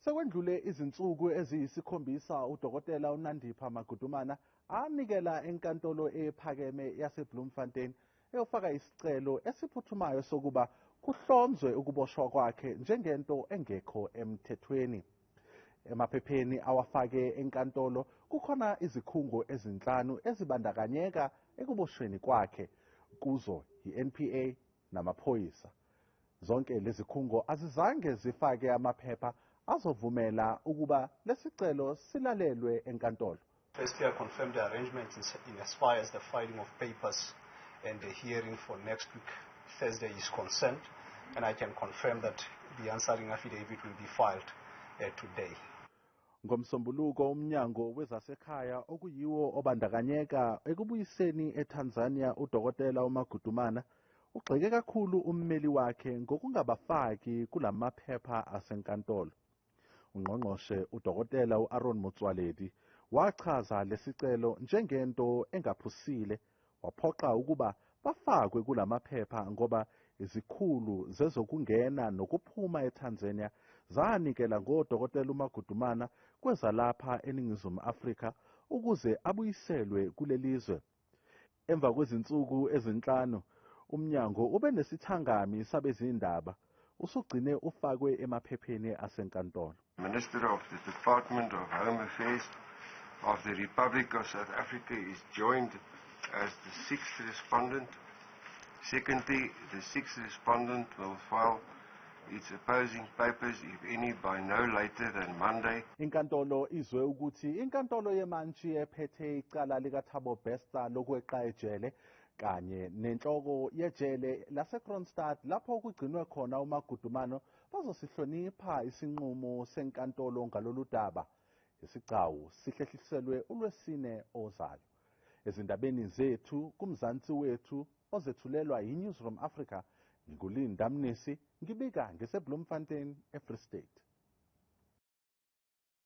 Sekwendlule izinsuku eziyisikhombisa udokotela uNandipha Magudumana anikela enkantolo ephakeme yaseBloemfontein eyofaka isicelo esiphuthumayo sokuba kuhlonzwe ukuboshwa kwakhe njengento engekho emthethweni. Emaphepheni awafake enkantolo kukhona izikhungo ezinhlanu ezibandakanyeka ekuboshweni kwakhe, kuzo i-NPA namaphoyisa. Zonke lezikhungo azizange zifake amaphepha azovumela ukuba lesicelo silalelwe enkantolo. Firstly, I confirm the arrangements in as far as the filing of papers and the hearing for next week, Thursday, is concerned, and I can confirm that the answering affidavit will be filed today. Ngomsombuluko umnyango wezasekhaya okuyiwo obandakanyeka ekubuyiseni eTanzania udokotela uMagudumana ugxeke kakhulu ummeli wakhe ngokungabafaki kulamaphepha asenkantolo. Ungqongqoshe udokotela uAaron Motsoaledi wachaza lesicelo njengento engaphusile, waphoqa ukuba bafakwe kulamaphepha ngoba izikhulu zezokungena nokuphuma eTanzania zanikela ngodokotela uMagudumana kwezalapha eNingizimu Afrika ukuze abuyiselwe kulelizwe. Emva kwezinsuku ezinhlanu umnyango ube nesithangami sabezindaba usugcine ufakwe emaphepheni asenkantolo. Minister of the Department of Home Affairs of the Republic of South Africa is joined as the sixth respondent. Secondly, the sixth respondent will file its opposing papers, if any, by no later than Monday. Inkantolo izwe ukuthi inkantolo yemantshi ephethe icala likaThabo Bester lokweqa ejele kanye nenhloko yejele laseKroonstad lapho kugcinwe khona uMagudumana bazosihlonipha isinqumo senkantolo ngalolu daba. Isigcawu sihlehliselwe uLwesine ozayo. Ezindabeni zethu kumzansi wethu ozethulelwa yi-Newsroom Africa, nginguLinda Mnisi, ngibika ngiseBloemfontein, eFree State.